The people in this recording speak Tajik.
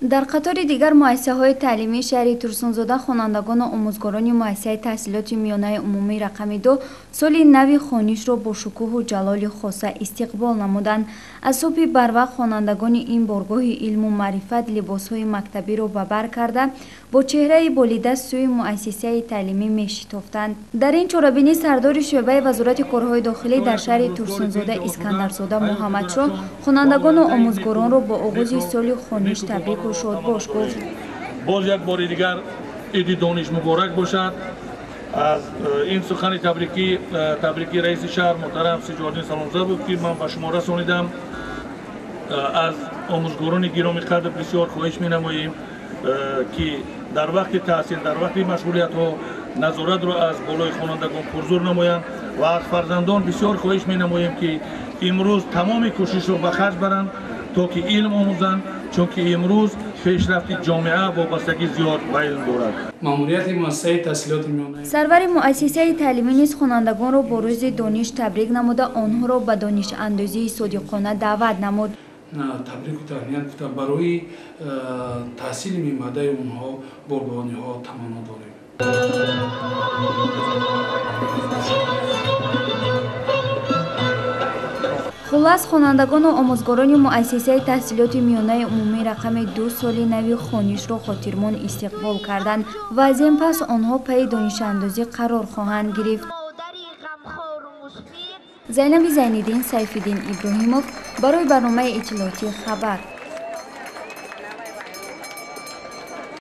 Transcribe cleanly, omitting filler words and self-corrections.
Дар қатори дигар муассисаҳои таълимии шаҳри Турсунзода хонандагону омӯзгорони муассисаи таҳсилоти миёнаи умумӣ рақами 2 соли нави хонишро бо шукӯҳу ҷалоли хоса истиқбол намуданд. Аз субҳи барвақт хонандагони ин боргоҳи илму маърифат либосҳои мактабиро ба бар карда, бо чеҳраи болида сӯи муассисаи таълимӣ мешитофтанд. Дар ин чорабинӣ сардори шӯъбаи Вазорати корҳои дохилӣ дар шаҳри Турсунзода Искандарзода Муҳаммадшоҳ хонандагону омӯзгоронро бо оғози соли хониш табрику шодбош гуфт. Боз як бори дигар иди дониш муборак бошад. Аз ин сухани табрикӣ раиси шаҳр муҳтарам Сиҷоддин Саломзода буд, ки ман ба шумо расонидам. Аз омӯзгорони гиромӣ қадр бисёр хоҳиш менамоем, ки дар вақти таҳсил, дар вақти машғулиятҳо назоратро аз болои хонандагон пурзур намоянд ва аз фарзандон бисёр хоҳиш менамоем, ки имрӯз тамоми кӯшишро ба харҷ баранд, то ки илм омӯзанд, чунки имрӯз пешрафти ҷомеа вобастагӣ зиёд ба илм дорад. Маъмурияти муассисаи таҳсилоти миёна Сарвари муассисаи таълимӣ низ хонандагонро бо рӯзи дониш табрик намуда, онҳоро ба донишандозии содиқона даъват намуд. Табрику таҳният гуфта, барои таҳсили минбаъдаи онҳо борбониҳо таманно дорем. Хуллас, хонандагону омӯзгорони муассисаи таҳсилоти миёнаи умумӣ рақами 2 соли нави хонишро хотирмон истиқбол карданд ва аз ин пас онҳо пайи донишандозӣ қарор хоҳанд гирифт. Зайнаби Зайниддин, Сайфиддин Иброҳимов барои барномаи иттилоотии «Хабар».